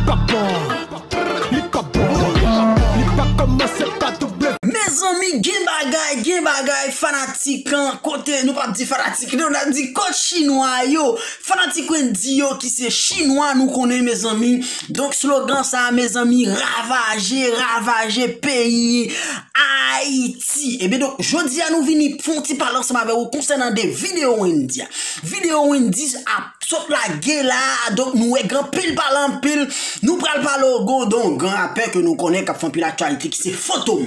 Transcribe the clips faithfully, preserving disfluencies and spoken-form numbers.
pa bon, li pa bon, li pa kòmanse pa double. Mezanmi, gen bagay, gen bagay, fanatik, an, kote nou p ap di fanatik, nou n ap di kot chinwa yo, fanatik Wendy yo ki se chinwa nou konnen, mezanmi. Donk, slogan sa, mezanmi, ravaje, ravaje peyi Ayiti. Ebyen, donk, jodi a nou vini fè yon ti pale ansanm avè ou konsènan de videyo Wendy a. Videyo Wendy ap sot lage la, donk nou wè gen anpil pale anpil. Nou pral pale w gon, donk, gran rapè ke nou konnen k ap fè anpil aktyalite ki se Fantom.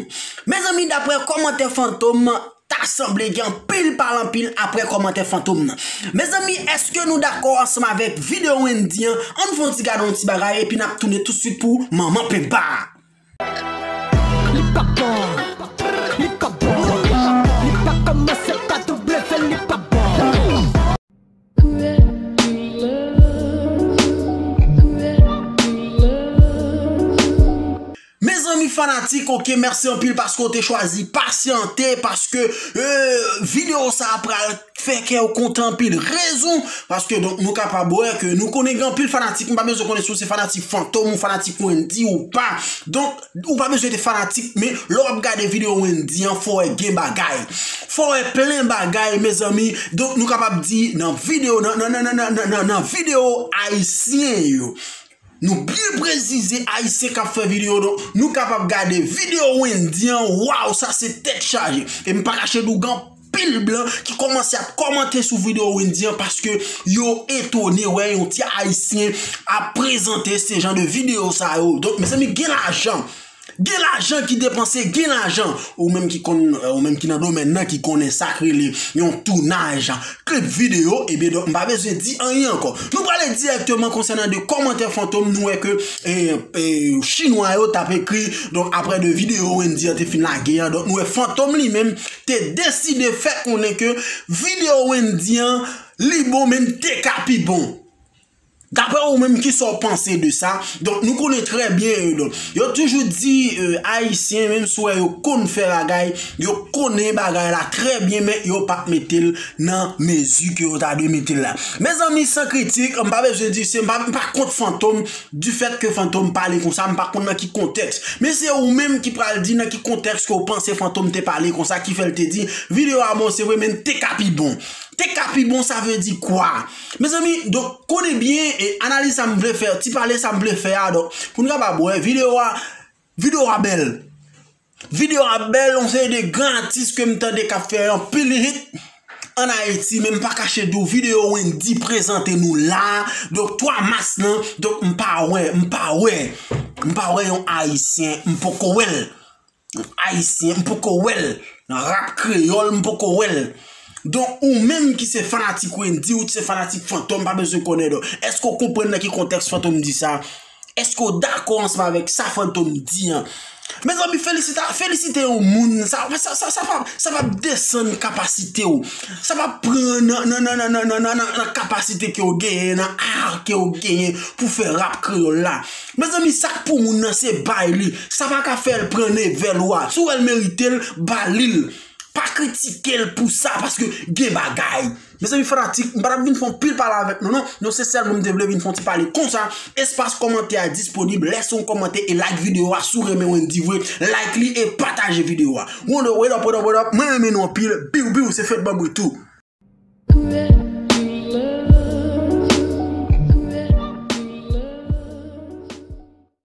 Mezanmi, daprè kòmantè Fantom, ta sanble gen anpil pale anpil aprè kòmantè Fantom nan. Mezanmi, èske nou dakò ansanm avèk videyo Wendy an? Ann fè yon ti gade yon ti bagay, epi n ap tounen toutswit pou Manman Penpa. Li pa bon, li pa bon, li pa kòmanse pa double, li pa bon. Mezanmi fanatik, oke, mèsi anpil paske w te chwazi pasyante, paske, euh, videyo sa a pral fè kè w kontan anpil. Rezon, paske, donk, nou kapab wè ke nou konnen gen anpil fanatik, m pa bezwen konnen si w se fanatik Fantom ou fanatik Wendy ou pa. Donk, ou pa bezwen te fanatik, men lè w ap gade videyo Wendy an, fò w wè gen bagay. Fò w wè plen bagay, mezanmi. Donk, nou kapab di nan videyo, nan, nan, nan videyo ayisyen yo. Nou byen presize ayisyen k ap fè videyo, donk, nou kapab gade videyo Wendy an, waw, sa se tèt chaje. E m pa kache di w gen anpil blan ki kòmanse ap kòmante sou videyo Wendy an paske yo etone wè yon ti ayisyen ap prezante se jan de videyo sa yo. Donk, mezanmi, gen lajan. Gen lajan ki depanse, gen lajan. Ou menm ki konn, euh, ou menm ki nan domèn nan, ki konnen sa k rele yon tounaj klip videyo, ebyen, donk, m pa bezwen di anyen ankò. Nou prale dirèkteman konsènan de kòmantè Fantom, nou wè ke, e, e, chinwa yo t ap ekri, donk, aprè de videyo Wendy an te fin lage an, donk, nou wè Fantom li menm te deside fè konnen ke videyo Wendy an, li bon, men te ka pi bon. Daprè ou menm, kisa w panse de sa? Donk, nou konnen trè byen, euh, donk, yo toujou di, euh, Ayisyen, menm si w wè yo konn fè bagay, yo konnen bagay la trè byen, men yo p ap mete l nan mezi ke yo ta dwe mete l la. Mezanmi, san kritik, m pa bezwen di se, m pa, m pa kont Fantom, difèt ke Fantom pale konsa, m pa konn nan ki kontèks. Men se ou menm ki pral di nan ki kontèks ke w panse Fantom te pale konsa, ki fè l te di, videyo a bon, se vre, men te ka pi bon. Te ka pi bon, sa vle di kwa? Mezanmi, donk, konnen byen, e, analiz sa m vle fè, ti pale sa m vle fè a, donk, pou n kapab wè, videyo a, videyo a bèl. Videyo a bèl, yon seri de gran atis ke m tande k ap fè anpil hit ann Ayiti, men m pa kache di w, videyo Wendy prezante nou la, donk, twa mas lan, donk, m pa wè, m pa wè, m pa wè yon Ayisyen, m poko wè l. Ayisyen, m poko wè l. Nan rap kreyòl, m poko wè l. Donk, ou menm ki se fanatik Wendy, ou se fanatik Fantom, pa bezwen konnen, donk, èske w konprann nan ki kontèks Fantom di sa? Èske w dakò ansanm avèk sa Fantom di an? Mezanmi, felisita-, felisite yon moun, sa, sa, sa, sa p ap, sa p ap desann kapasite w. Sa p ap pran nan, nan, nan kapasite ke w genyen, nan ar ke w genyen pou fè rap kreyòl la. Mezanmi, sa k pou moun nan se bay li. Sa pa ka fè l pran nevèl ou a. Si w wè l merite l, ba li l. Pa kritike l pou sa, paske gen bagay. Mezanmi fanatik, m pa t ap vin fè yon pil pale avèk nou, non. Non, se sèlman m te vle vin fè yon ti pale konsa. Espas kòmantè a disponib. Lèse yon kòmantè e like videyo a. Si w renmen Wendy vre, like li e pataje videyo a. What up, what up, what up, what up. Mwen renmen nou anpil. Biw, biw, se Fed Bambou tou.